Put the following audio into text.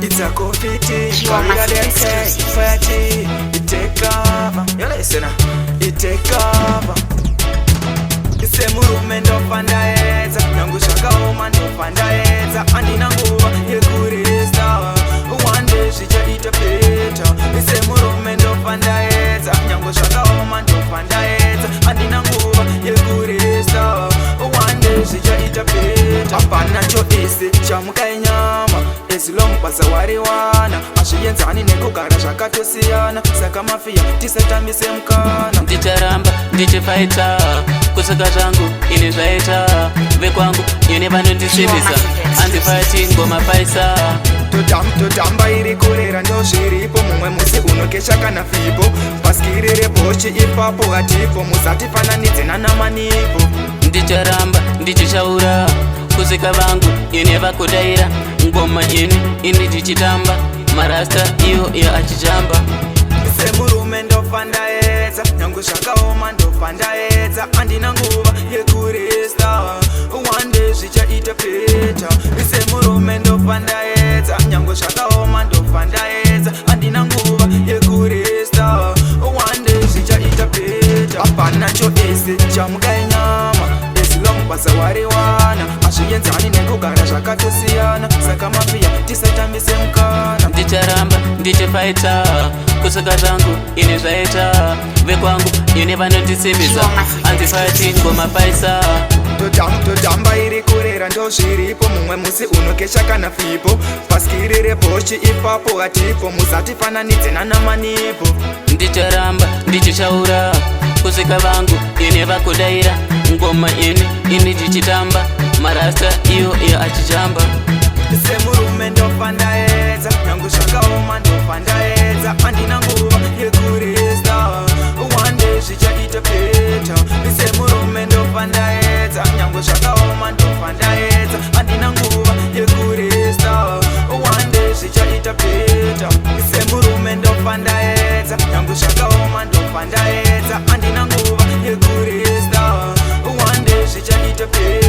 It's a coffee tea. Pure Gorilla Massive them say, exclusive. fire tea. It take cover. You listen, it take cover. Semurume ndofa ndaedza, nyangu zvakaoma, ndofa ndaedza, handina nguva yekuresta, one day zvichaita better. Semurume ndofa ndaedza, nyangu zvakaoma, ndofa ndaedza, handina nguva yekuresta, one day zvichaita better. Hapana choisi chamukai nyama, as long basa wariwana, hazvienzani nekugara, zvakatosiyana. Saka mafia, tisatambise mukana. Ndicharamba ndichifaita kusvika zvangu ini zvaita. Vekwangu ini vanondisimbisa, hanzi fight ngoma paisa. Totamba iri kurera, ndozviripo. Mumwe musi unokesha kana fipo, paskiri reboshi ipapo hatipo, musatifananidze nanamanipo. Ndicharamba ndichishaura kusvika vangu ini vakudaira ngoma ini, ini ndichitamba marasta, iyo iyo achichamba. Semurume ndofa ndaedza, nyange zvakaoma, ndofa ndaedza, handina nguva yekuresta, one day zvichaita better. Semurume ndofa ndaedza, nyange zvakaoma, ndofa ndaedza, handina nguva yekuresta, one day zvichaita better. Hapana choisi chamukai nyama, as long basa wariwana, hazvienzani nekugara, zvakatosiyana. Saka mafia, tisatambise mukana. Ndicharamba ndichifaita kusvika zvangu ini zvaita. Vekwangu ini vanondisimbisa, hanzi fight ngoma paisa. Totamba iri kurera, ndozviripo. Mumwe musi unokesha kana fipo, paskiri reboshi ipapo hatipo, musatifananidze nanamanipo. Ndicharamba ndichishaura kusvika vangu ini vakudaira ngoma ini, ini ndichitamba marasta, iyo iyo achichamba. Semurume ndofa ndaedza, nyange zvakaoma, ndofa ndaedza, handina nguva yekuresta, one day zvichaita better. Semurume ndofa ndaedza, nyange zvakaoma, ndofa ndaedza, handina nguva yekuresta, one day zvichaita better. Semurume ndofa ndaedza, nyange zvakaoma, ndofa ndaedza, handina nguva yekuresta, one day zvichaita better.